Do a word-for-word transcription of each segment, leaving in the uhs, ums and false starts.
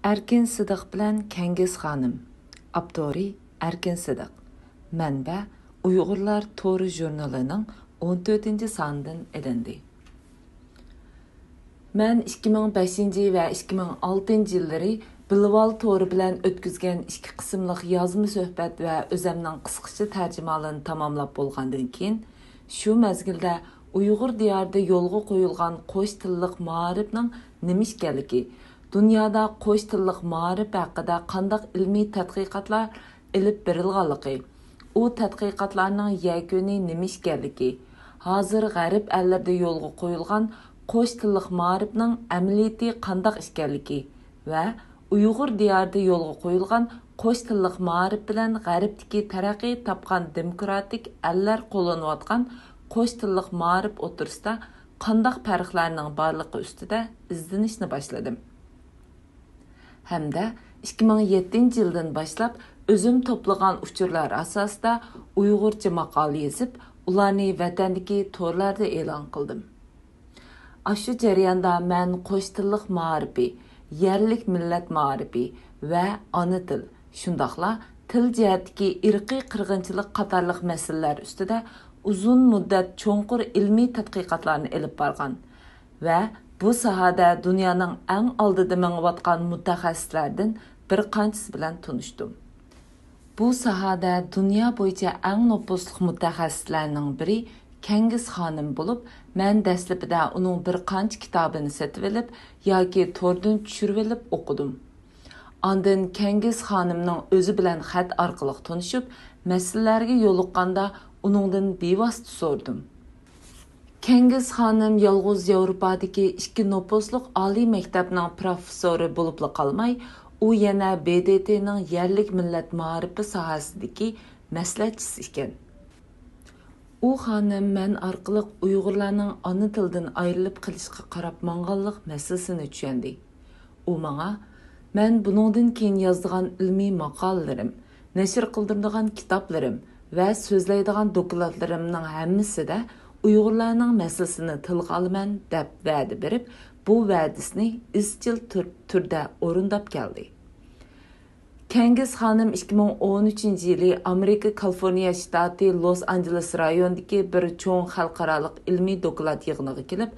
ئەركىن سىدىق بىلەن كەڭگىز خانىم. ئاپتورى: ئەركىن سىدىق. مەنبە: ئۇيغۇرلار تورى ژۇرنىلىنىڭ ئون تۆتىنچى سانىدىن ئېلىندى. مەن ئىككى مىڭ بەشىنچى ۋە ئىككى مىڭ ئالتىنچى يىللىرى بىلىۋال تورى بىلەن ئۆتكۈزگەن ئىككى قىسىملىق يازما سۆھبەت ۋە ئۆزەمنىڭ قىسقىچە تەرجىمىھالىنى تاماملاپ بولغاندىن كېيىن، شۇ مەزگىلدە ئۇيغۇر دىيارىدا يولغا قويۇلغان قوش تىللىق مائارىپنىڭ نېمە ئىكەنلىكى، دۇنيادا قوش تىللىق مائارىپ ھەققىدە قانداق ئىلمىي تەتقىقاتلار ئېلىپ بېرىلغانلىقى، ئۇ تەتقىقاتلارنىڭ يەكۈنى نېمە ئىكەنلىكى، ھازىر غەرب ئەللىرىدە يولغا قويۇلغان قوش تىللىق مائارىپنىڭ ئەمەلىيىتى قانداق ئىكەنلىكى ۋە ئۇيغۇر دىيارىدا يولغا قويۇلغان قوش تىللىق مائارىپ بىلەن غەربتىكى تەرەققىي تاپقان دېموكراتىك ئەللەر قوللىنىۋاتقان قوش تىللىق مائارىپ ئوتتۇرىسىدا قانداق پەرقلەرنىڭ بارلىقى ئۈستىدە ئىزدىنىشنى باشلىدىم. ھەمدە ئىككى مىڭ يەتتىنچى يىلدىن باشلاپ ئۆزۈم توپلىغان ئۇچۇرلار ئاساسىدا ئۇيغۇرچە ماقالە يېزىپ، ئۇلارنى ۋەتەندىكى تورلاردا ئېلان قىلدىم. ئاشۇ جەرياندا مەن قوش تىللىق مائارىپى، يەرلىك مىللەت مائارىپى ۋە ئانا تىل، شۇنداقلا تىل جەھەتتىكى ئىرقىي قىرغىنچىلىق قاتارلىق مەسىلىلەر ئۈستىدە ئۇزۇن مۇددەت چوڭقۇر ئىلمىي تەتقىقاتلارنى ئېلىپ بارغان ۋە بۇ ساھەدە دۇنيانىڭ ئەڭ ئالدىدا مېڭىۋاتقان مۇتەخەسسىسلەردىن بىر قانچىسى بىلەن تونۇشتۇم. بۇ ساھەدە دۇنيا بويىچە ئەڭ نوپۇزلۇق مۇتەخەسسىسلەرنىڭ بىرى كەڭگىز خانىم بولۇپ، مەن دەسلىپىدە ئۇنىڭ بىر قانچە كىتابىنى سېتىۋېلىپ ياكى توردىن چۈشۈرۈۋېلىپ ئوقۇدۇم. ئاندىن كەڭگىز خانىمنىڭ ئۆزى بىلەن خەت ئارقىلىق تونۇشۇپ، مەسىلىلەرگە يولۇققاندا ئۇنىڭدىن بىۋاسىتە سورىدىم. كەڭگىز خانىم يالغۇز ياۋروپادىكى ئىككى نوپۇزلۇق ئالىي مەكتەپنىڭ پروفېسسورى بولۇپلا قالماي، ئۇ يەنە ب د ت نىڭ يەرلىك مىللەت مائارىپى ساھەسىدىكى مەسلىھەتچىسى ئىكەن. ئۇ خانىم مەن ئارقىلىق ئۇيغۇرلارنىڭ ئانا تىلىدىن ئايرىلىپ قېلىشقا قاراپ ماڭغانلىق مەسىلىسىنى چۈشەندى. ئۇ ماڭا، مەن بۇنىڭدىن كېيىن يازىدىغان ئىلمىي ماقالىلىرىم، نەشر قىلدۇرىدىغان كىتابلىرىم ۋە سۆزلەيدىغان دوكلاتلىرىمنىڭ ھەممىسىدە ئۇيغۇرلارنىڭ مەسىلىسىنى تىلغا ئالىمەن، دەپ ۋەدە بېرىپ، بۇ ۋەدىسىنى ئىزچىل تۈر-، تۈردە ئورۇنداپ كەلدى. كەڭگىز خانىم ئىككى مىڭ ئون ئۈچىنچى يىلى ئامېرىكا كالىفورنىيە شتاتى لوس ئانژېلېس رايونىدىكى بىر چوڭ خەلقئارالىق ئىلمىي دوكلات يىغىنىغا كېلىپ،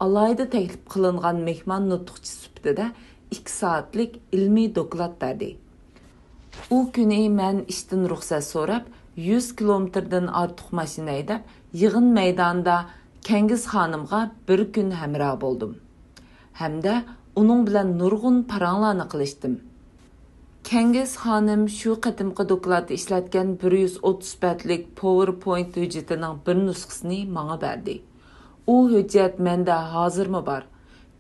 ئالاھىدە تەكلىپ قىلىنغان مېھمان نۇتۇقچى سۈپىتىدە ئىككى سائەتلىك ئىلمىي دوكلات بەردى. ئۇ كۈنى مەن ئىشتىن رۇخسەت سوراپ، يۈز كىلومېتىردىن ئارتۇق ماشىنا ھەيدەپ، يىغىن مەيدانىدا كەڭگىز خانىمغا بىر كۈن ھەمراھ بولدۇم ھەمدە ئۇنىڭ بىلەن نۇرغۇن پاراڭلارنى قىلىشتىم. كەڭگىز خانىم شۇ قېتىمقى دوكلاتتا ئىشلەتكەن بىر يۈز ئوتتۇز بەتلىك پاۋېرپوينت ھۆججىتىنىڭ بىر نۇسخىسىنى ماڭا بەردى. ئۇ ھۆججەت مەندە ھازىرمۇ بار.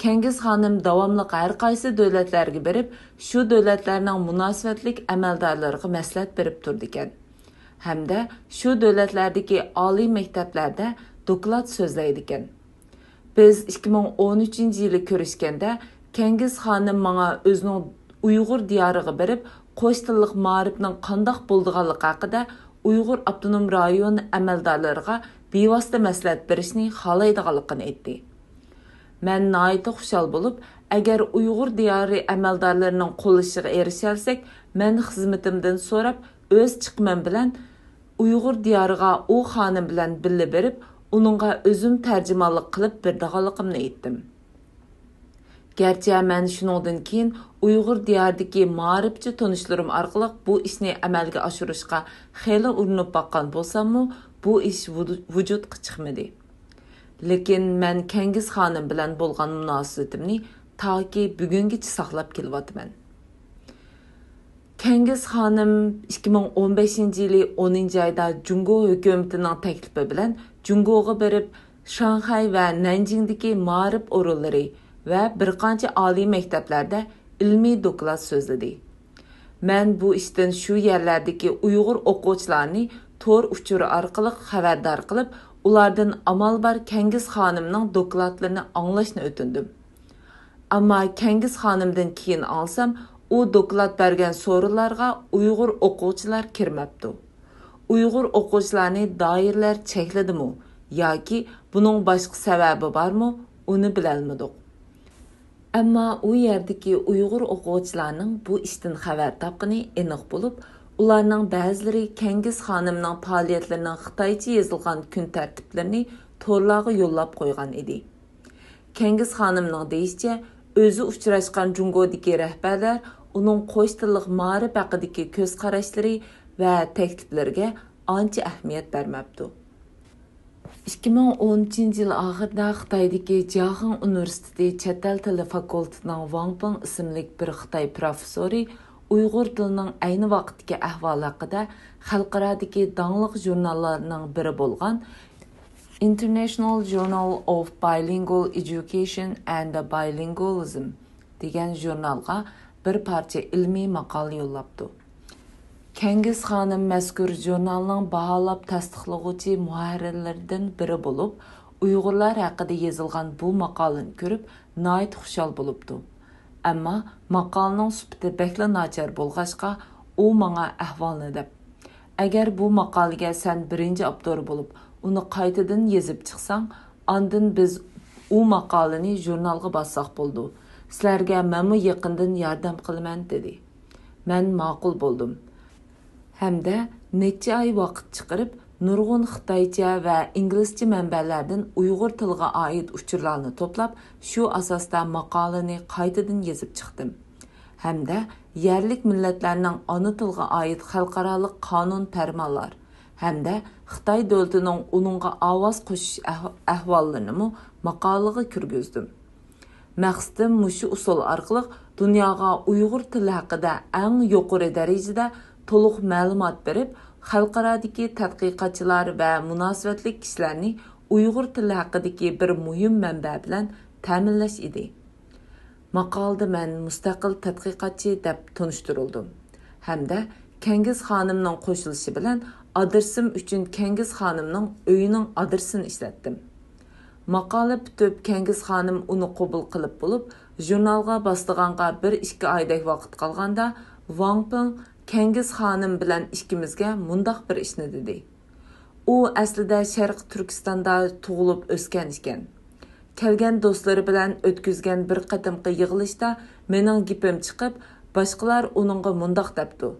كەڭگىز خانىم داۋاملىق ھەر قايسى دۆلەتلەرگە بېرىپ، شۇ دۆلەتلەرنىڭ مۇناسىۋەتلىك ئەمەلدارلىرىغا مەسلىھەت بېرىپ تۇرىدىكەن ھەمدە شۇ دۆلەتلەردىكى ئالىي مەكتەپلەردە دوكلات سۆزلەيدىكەن. بىز ئىككى مىڭ ئون ئۈچىنچى يىلى كۆرۈشكەندە، كەڭگىز خانىم ماڭا ئۆزىنىڭ ئۇيغۇر دىيارىغا بېرىپ، قوش تىللىق مائارىپنىڭ قانداق بولىدىغانلىقى ھەققىدە ئۇيغۇر ئاپتونوم رايونى ئەمەلدارلىرىغا بىۋاسىتە مەسلىھەت بېرىشنى خالايدىغانلىقىنى ئېيتتى. مەن ناھايىتى خۇشال بولۇپ، ئەگەر ئۇيغۇر دىيارى ئەمەلدارلىرىنىڭ قوللىشىغا ئېرىشەلىسەك، مەن خىزمىتىمدىن سوراپ، ئۆز چىقىمىم بىلەن ئۇيغۇر دىيارىغا ئۇ خانىم بىلەن بىللە بېرىپ، ئۇنىڭغا ئۆزۈم تەرجىمانلىق قىلىپ بېرىدىغانلىقىمنى ئېيتتىم. گەرچە مەن شۇنىڭدىن كېيىن ئۇيغۇر دىيارىدىكى مائارىپچى تونۇشلىرىم ئارقىلىق بۇ ئىشنى ئەمەلگە ئاشۇرۇشقا خېلى ئۇرۇنۇپ باققان بولساممۇ، بۇ ئىش ۋۇدۇ-، ۋۇجۇدقا چىقمىدى. لېكىن مەن كەڭگىز خانىم بىلەن بولغان مۇناسىۋىتىمنى تاكى بۈگۈنگىچە ساقلاپ كېلىۋاتىمەن. كەڭگىز خانىم ئىككى مىڭ ئون بەشىنچى يىلى ئونىنچى ئايدا جۇڭگو ھۆكۈمىتىنىڭ تەكلىپى بىلەن جۇڭگوغا بېرىپ، شاڭخەي ۋە نەنجىڭدىكى مائارىپ ئورۇنلىرى ۋە بىر قانچە ئالىي مەكتەپلەردە ئىلمىي دوكلات سۆزلىدى. مەن بۇ ئىشتىن شۇ يەرلەردىكى ئۇيغۇر ئوقۇغۇچىلارنى تور ئۇچۇرى ئارقىلىق خەۋەردار قىلىپ، ئۇلاردىن ئامال بار كەڭگىز خانىمنىڭ دوكلاتلىرىنى ئاڭلاشنى ئۆتۈندۈم. ئەمما كەڭگىز خانىمدىن كېيىن ئاڭلىسام، ئۇ دوكلات بەرگەن سورۇنلارغا ئۇيغۇر ئوقۇغۇچىلار كىرمەپتۇ. ئۇيغۇر ئوقۇغۇچىلارنى دائىرىلەر چەكلىدىمۇ ياكى بۇنىڭ باشقا سەۋەبى بارمۇ، ئۇنى بىلەلمىدۇق. ئەمما ئۇ يەردىكى ئۇيغۇر ئوقۇغۇچىلارنىڭ بۇ ئىشتىن خەۋەر تاپقىنى ئېنىق بولۇپ، ئۇلارنىڭ بەزىلىرى كەڭگىز خانىمنىڭ پائالىيەتلىرىنىڭ خىتايچە يېزىلغان كۈن تەرتىپلىرىنى تورلارغا يوللاپ قويغان ئىدى. كەڭگىز خانىمنىڭ دېيىشىچە، ئۆزى ئۇچراشقان جۇڭگودىكى رەھبەرلەر ئۇنىڭ قوش تىللىق مائارىپ ھەققىدىكى كۆز قاراشلىرى ۋە تەكلىپلىرىگە ئانچە ئەھمىيەت بەرمەپتۇ. ئىككى مىڭ ئون ئۈچىنچى يىل ئاخىرىدا خىتايدىكى جياخېڭ ئۇنىۋېرسىتېتى چەت ئەل تىلى فاكۇلتېتىنىڭ ۋاڭ پېڭ ئىسىملىك بىر خىتاي پروفېسسورى ئۇيغۇر تىلىنىڭ ئەينى ۋاقىتتىكى ئەھۋالى ھەققىدە خەلقئارادىكى داڭلىق ژۇرناللارنىڭ بىرى بولغان International Journal of Bilingual Education and Bilingualism دېگەن ژۇرنالغا بىر پارچە ئىلمىي ماقالە يوللاپتۇ. كەڭگىز خانىم مەزكۇر ژۇرنالنىڭ باھالاپ تەستىقلىغۇچى مۇھەررىرلىرىدىن بىرى بولۇپ، ئۇيغۇرلار ھەققىدە يېزىلغان بۇ ماقالىنى كۆرۈپ، ناھايىتى خۇشال بولۇپتۇ. ئەمما ماقالىنىڭ سۈپىتى بەكلا ناچار بولغاچقا، ئۇ ماڭا ئەھۋالنى دەپ، ئەگەر بۇ ماقالىگە سەن بىرىنچى ئاپتور بولۇپ، ئۇنى قايتىدىن يېزىپ چىقساڭ، ئاندىن بىز ئۇ ماقالىنى ژۇرنالغا باسساق بولىدۇ. سىلەرگە مەنمۇ يېقىندىن ياردەم قىلىمەن، دېدى. مەن ماقۇل بولدۇم. ھەمدە نەچچە ئاي ۋاقىت چىقىرىپ، نۇرغۇن خىتايچە ۋە ئىنگلىزچە مەنبەلەردىن ئۇيغۇر تىلىغا ئائىت ئۇچۇرلارنى توپلاپ، شۇ ئاساستا ماقالىنى قايتىدىن يېزىپ چىقتىم. ھەمدە يەرلىك مىللەتلەرنىڭ ئانا تىلىغا ئائىت خەلقئارالىق قانۇن پەرمانلار ھەمدە خىتاي دۆلىتىنىڭ ئۇنىڭغا ئاۋاز قوشۇش ئەھ-، ئەھۋاللىرىنىمۇ ماقالىغا كىرگۈزدۈم. مەقسىتىم مۇشۇ ئۇسۇل ئارقىلىق دۇنياغا ئۇيغۇر تىلى ھەققىدە ئەڭ يۇقىرى دەرىجىدە تولۇق مەلۇمات بېرىپ، خەلقئارادىكى تەتقىقاتچىلار ۋە مۇناسىۋەتلىك كىشىلەرنى ئۇيغۇر تىلى ھەققىدىكى بىر مۇھىم مەنبە بىلەن تەمىنلەش ئىدى. ماقالىدا مەن مۇستەقىل تەتقىقاتچى دەپ تونۇشتۇرۇلدۇم ھەمدە كەڭگىز خانىمنىڭ قوشۇلۇشى بىلەن ئادرېسىم ئۈچۈن كەڭگىز خانىمنىڭ ئۆيىنىڭ ئادرېسىنى ئىشلەتتىم. ماقالە پۈتۈپ، كەڭگىز خانىم ئۇنى قوبۇل قىلىپ بولۇپ، ژۇرنالغا باسىدىغانغا بىر ئىككى ئايدەك ۋاقىت قالغاندا، ۋاڭ پېڭ كەڭگىز خانىم بىلەن ئىككىمىزگە مۇنداق بىر ئىشنى دېدى. ئۇ ئەسلىدە شەرقىي تۈركىستاندا تۇغۇلۇپ ئۆسكەن ئىكەن. كەلگەن دوستلىرى بىلەن ئۆتكۈزگەن بىر قېتىمقى يىغىلىشتا مېنىڭ گېپىم چىقىپ، باشقىلار ئۇنىڭغا مۇنداق دەپتۇ: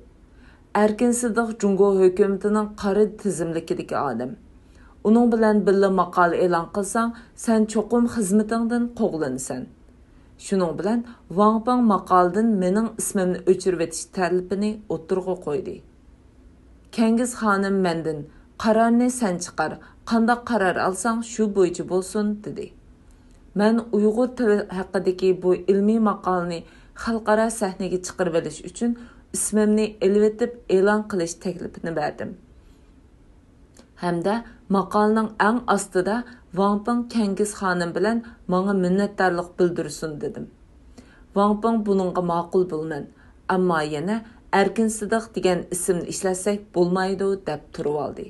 ئەركىن سىدىق جۇڭگو ھۆكۈمىتىنىڭ قارا تىزىملىكىدىكى ئادەم. ئۇنىڭ بىلەن بىللە ماقالە ئېلان قىلساڭ، سەن چوقۇم خىزمىتىڭدىن قوغلىنىسەن. شۇنىڭ بىلەن ۋاڭ پېڭ ماقالىدىن مېنىڭ ئىسمىمنى ئۆچۈرۈۋېتىش تەلىپىنى ئوتتۇرىغا قويدى. كەڭگىز خانىم مەندىن، «قارارنى سەن چىقار، قانداق قارار ئالساڭ، شۇ بويىچە بولسۇن» دېدى. مەن ئۇيغۇر تىلى ھەققىدىكى بۇ ئىلمىي ماقالىنى خەلقئارا سەھنىگە چىقىرىۋېلىش ئۈچۈن ئىسمىمنى ئېلىۋېتىپ ئېلان قىلىش تەكلىپىنى بەردىم. ھەمدە ماقالىنىڭ ئەڭ ئاستىدا ۋاڭ پېڭ كەڭگىز خانىم بىلەن ماڭا مىننەتدارلىق بىلدۈرسۇن دېدىم. ۋاڭ پېڭ بۇنىڭغا ماقۇل بولىمەن، ئەمما يەنە ئەركىن سىدىق دېگەن ئىسىمنى ئىشلەتسەك بولمايدۇ دەپ تۇرۇۋالدى.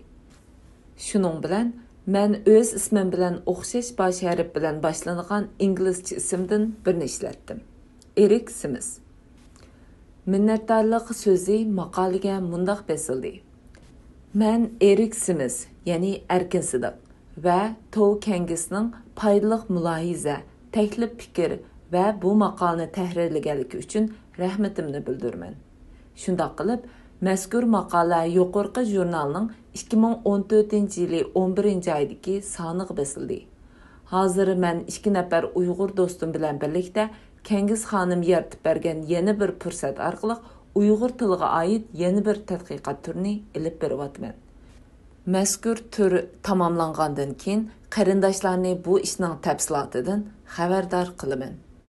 شۇنىڭ بىلەن مەن ئۆز ئىسمىم بىلەن ئوخشاش باش ھەرپ بىلەن باشلىنىدىغان ئىنگلىزچە ئىسىمدىن بىرنى ئىشلەتتىم. ئېرىك سىمىس. مىننەتدارلىق سۆزى ماقالىگە مۇنداق بېسىلدى: مەن ئېرىك سىمىس، يەنى ئەركىن سىدىق ۋە توۋ كەنگىسنىڭ پايدىلىق مۇلاھىزە، تەكلىپ پىكىر ۋە بۇ ماقالىنى تەھرىرلىگەنلىكى ئۈچۈن رەھمىتىمنى بىلدۈرىمەن. شۇنداق قىلىپ، مەزكۇر ماقالە يۇقىرىقى ژۇرنالنىڭ ئىككى مىڭ ئون تۆتىنچى يىلى ئون بىرىنچى ئايدىكى سانىغا بېسىلدى. ھازىر مەن ئىككى نەپەر ئۇيغۇر دوستۇم بىلەن بىرلىكتە كەنگىز خانىم يارىتىپ بەرگەن يەنە بىر پۇرسەت ئارقىلىق ئۇيغۇر تىلىغا ئائىت يەنە بىر تەتقىقات تۈرىنى ئېلىپ بېرىۋاتىمەن. مەزكۇر تۈر تاماملانغاندىن كېيىن، قېرىنداشلارنى بۇ ئىشنىڭ تەپسىلاتىدىن خەۋەردار قىلىمەن.